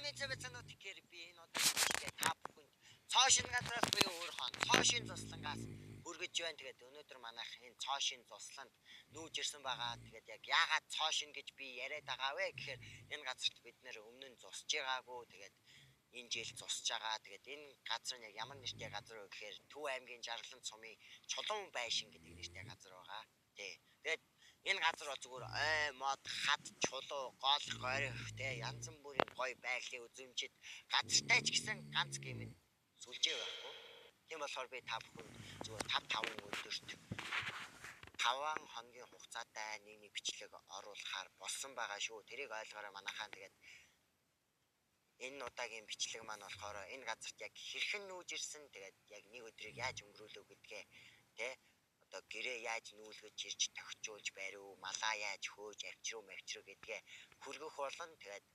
Мэцэнүү тэгэхээр би энэ удаагийн бичлэгээ та бүхэнд цоошин газраас буюу өөр хон цоошин зуслангаас хүргэж байна. Тэгээд өнөөдөр манайх энэ цоошин зусланд нүүж ирсэн байгаа. Тэгээд яг яагаад цоошин гэж би яриад байгаа вэ гэхээр энэ газарт бид нэр өмнө нь зусж байгаагүй. Тэгээд энэ жил зусж байгаа. Тэгээд энэ газар нь яг ямар нэртэй газар вэ гэхээр Төв аймгийн Жаргалант сумын Чулуун байшин гэдэг нэртэй газар байгаа. Тий. Тэгээд энэ газар бол зүгээр ой, мод, хад, чулуу, гол, горих тий янз бүрийн гоё байгалийн үзэмжид газартай ч гэсэн ганц гэмэн сүлжээ байхгүй. Тийм болохоор би та бүхэнд зүгээр 5 өдөрт 5 хоногийн хугацаатай нэг нэг бичлэг оруулахаар болсон байгаа шүү. Тэрийг ойлгоорой манайхаа. Тэгээд энэ удаагийн бичлэг маань болохоор энэ газарт яг хэрхэн нүүж ирсэн, тэгээд яг нэг өдрийг яаж өнгөрөөлөв гэдгээ тий одоо гэрээ яаж нүүлгэж ирж тохижуулж бариу, малаа яаж хөөж авчруу мавчруу гэдгээ хүргэх болно. Тэгээд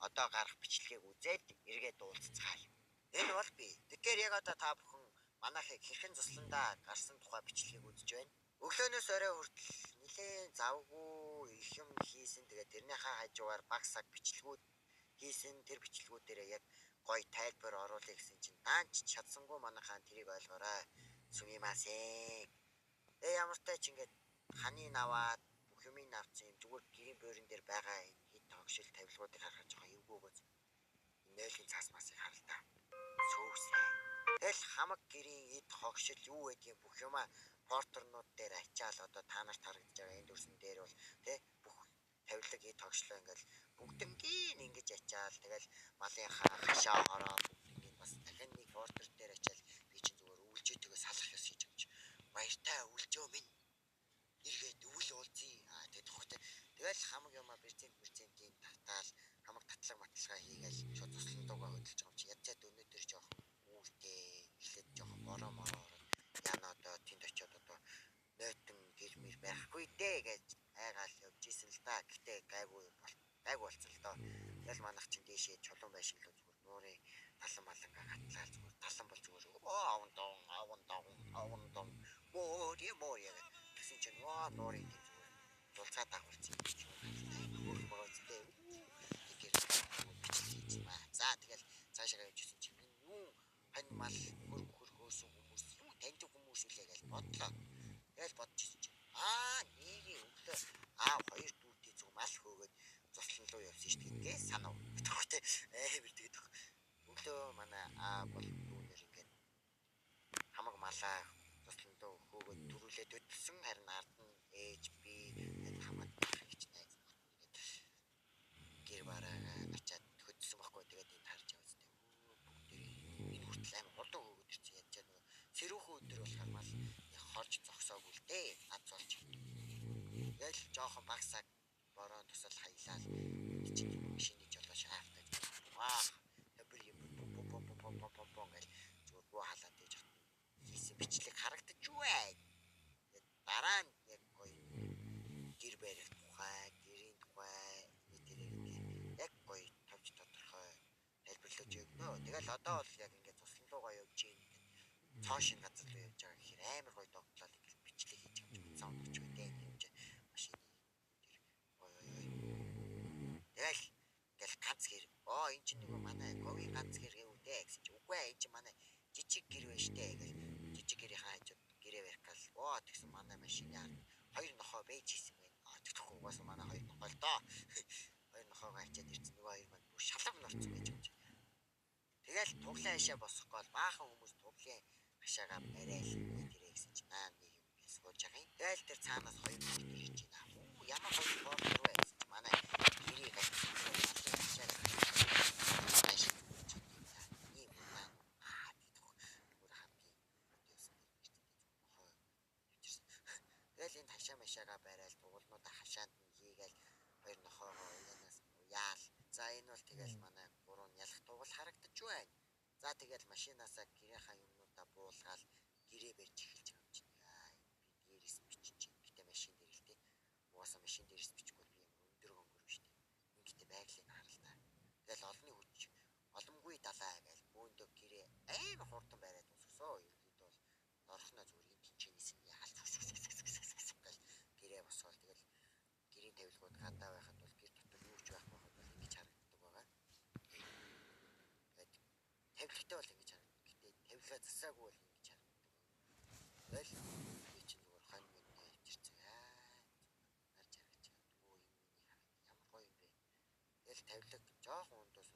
одоо гарах бичлэгийг үзээд эргээд уулзцгаая. Энэ бол би. Тэгэхээр яг одоо та бүхэн манайхыг хэрхэн зусландаа гарсан тухай бичлэгийг үзэж байна. Өглөөнөөс орой хүртэл нэлээд завгүй их юм хийсэн. Тэгээд тэрнийхээ хажуугаар баг саг бичлэгүүд хийсэн. Тэр бичлэгүүдээрээ яг гоё тайлбар оруулъя гэсэн чинь даанч чадсангүй манайхаа, тэрийг ойлгоорой. Сумимасен. Тэгээ ямар ч ч ингээд ханы наваад бүх юмыг авцсан юм зүгээр гэрийн буурин дээр байгаа энэ хит тогшил тавилгуудыг харахад жоохон эвгүйгөөз. Энэ нойлын цаас масыг харал та. Сөөсэй. Тэгэл хамаг гэрийн эд хогшил юу гэдгийг бүх юмаа портернууд дээр ачаал одоо та нарт харагдаж байгаа энэ дүрсэн дээр бол тэ бүх тавилаг эд хогшлоо ингээл бүгднгийн ингэж ачаал тэгэл малынхаа хашаа хороо бүгднгийн бас дахин нэг портер дээр ачаал би чинь зүгээр өвлжөөтэйгээ салах ёс хийж юм чи. Баяртай өвлжөө минь. Эргээд өвөл уулзъя. Аа тэгээд тохтой. Тэгэл хамаг юмаа процентийн татаал хамаг татлаг маталгаа хийгээл шууд туслан дуугаа хөдөлж байгаа юм чи. Ядчаад өнөөдөр жоохон үүртэй эхлээд жоохон бороо мороо ороод яна одоо тэнд очиод одоо нойтон гэр мэр байхгүй дээ гэж айгаал явж исэн л да. Гэтэ гайгүй гайгүй болсон л доо. Тэгэл манайх чинь дээшээ чулуун байшин лөө зүгээр нуурын талан малангаа гатлаа зүгээр талан бол зүгээр аавн дон аавн дон аавн дон мори мори гэсэн чинь нөө нуурын тийм зүгээр зулцаа дагуулсан юм чи хөөх байгаа үстэй. Тэгэхээр бичлэг хийж байна. За тэгэл цаашаа явж исэн чинь энэ юу хань мал хөрг хөрг хөөсөн хүмүүс юу таньдаг хүмүүс үлээ гэж бодлоо. Тэгэл бодож исэн чинь аа нэрийн өглөө аав хоёр дүүтэй зүг мал хөөгөөд зуслан руу явсан шүү дээ гэдгээ санав. Тэгвэл амар тэгээд өглөө манай аа бол дүүнер ингээд хамаг малаа зуслан руу хөөгөөд төрүүлээд хөдөлсөн. Харин ард нь ээж би тэгээд хамаад гэж найз нөхөд ингээд гэр бараагаа ачаад хөдөлсөн байхгүй. Тэгээд энд харж байгаа үстэй. Бүгдээрээ энэ хүртэл амар хурдан хөөгөөд ирсэн. Ядчаа нөгөө сэрүүхэн өдөр болохоор мал хорж зогсоогүй л дээ. Ад золж. Тэгэл жоохон баг саг бороо тусал хаялал чинь машины жолоо шаартаж ваа тэр юм бум бум бум бум бум бум бум гэл зүгээр буу халаад байж хийсэн бичлэг харагдаж байна. Тэгээд дараа нь яг гоё гэр барих тухай, гэрийн тухай энэ тэрийг яг гоё товч тодорхой тайлбарлаж өгнө. Тэгэл одоо бол яг ингээд туслан руугаа явж гин ингээд цоошин газар руу явж байгаа гэхээр амар гоё догтлол ингээд бичлэг хийж байгаа юм чи онгоч үү юм чи машины тэр ой ой ой. Тэгэл ингээл ганц гэр. Оо энэ чинь нөгөө манай говийн ганц гэр гэв үү гэсэн чи үгүй ээ энэ чинь манай жижиг гэр байна штэ гэл жижиг гэрийнхаа хажууд гэрээ барих гал. Оо тэгсэн манай машины ард хоёр нохоо байж исэн байна. Аа тэгдэхгүй угаасаа манай хоёр нохоо л доо. Хоёр нохоогоо авчиад ирсэн нөгөө хоёр маань бүр шалав норцсон байж байгаа юм чи. Тэгэл туглан хашаа босох гол баахан хүмүүс туглын хашаагаа барайл тэрэ гэсэн чинь наа нэг юм ингэ сууж байгаа юм. Тэгэл тэр цаанаас хоёр портер хийж байна. Үу ямар хоёр портер вэ гэсэн чинь манай гэрийг хашаагаа ийм аа гэдэг бүр хамгийн явсан нөхөө явчихсан. Тэгэл энэ хашаа машаагаа барайл тугуулнуудаа хашаанд нь хийгээл хоёр нохоогоо уянаас уяал. За энэ бол тэгэл манай гурван ялах тугал харагдаж байна. За тэгэл машинаасаа гэрийнхаа юмнуудаа буулгаал гэрээ барьж эхэлж байгаа юм чинь. Яа би дээрээс нь бичиж чинь. Гэтэ машин дээр л тий. Угаасаа машин дээрээс бичихгүй би ямар өндөр гөнгөр биш тий. Ингэтэ байгалыг харал та. Тэгэл олонны хүч боломгүй далаа гээл бөөндөө гэрээ амар хурдан бариад дуусгасоо. Ерөнхийдөө бол дорхноо зүгээр энэ тэнчэнээс нь яхал гэл гэрээ босгоол тэгэл гэрийн тавилгууд гадаа байхад бол гэр дотор юу ч байхгүй байхад бол ингэж харагддаг байгаа. Засаагүй бол ингэж харагддаг. Тэгэл би чинь зүгээр хонь мөнөө авчирсан. Аа нар жаргаж байгаа. Өө юм миний хараад ямар гоё юм бэ. Тэгэл тавилаг жоохон ундаас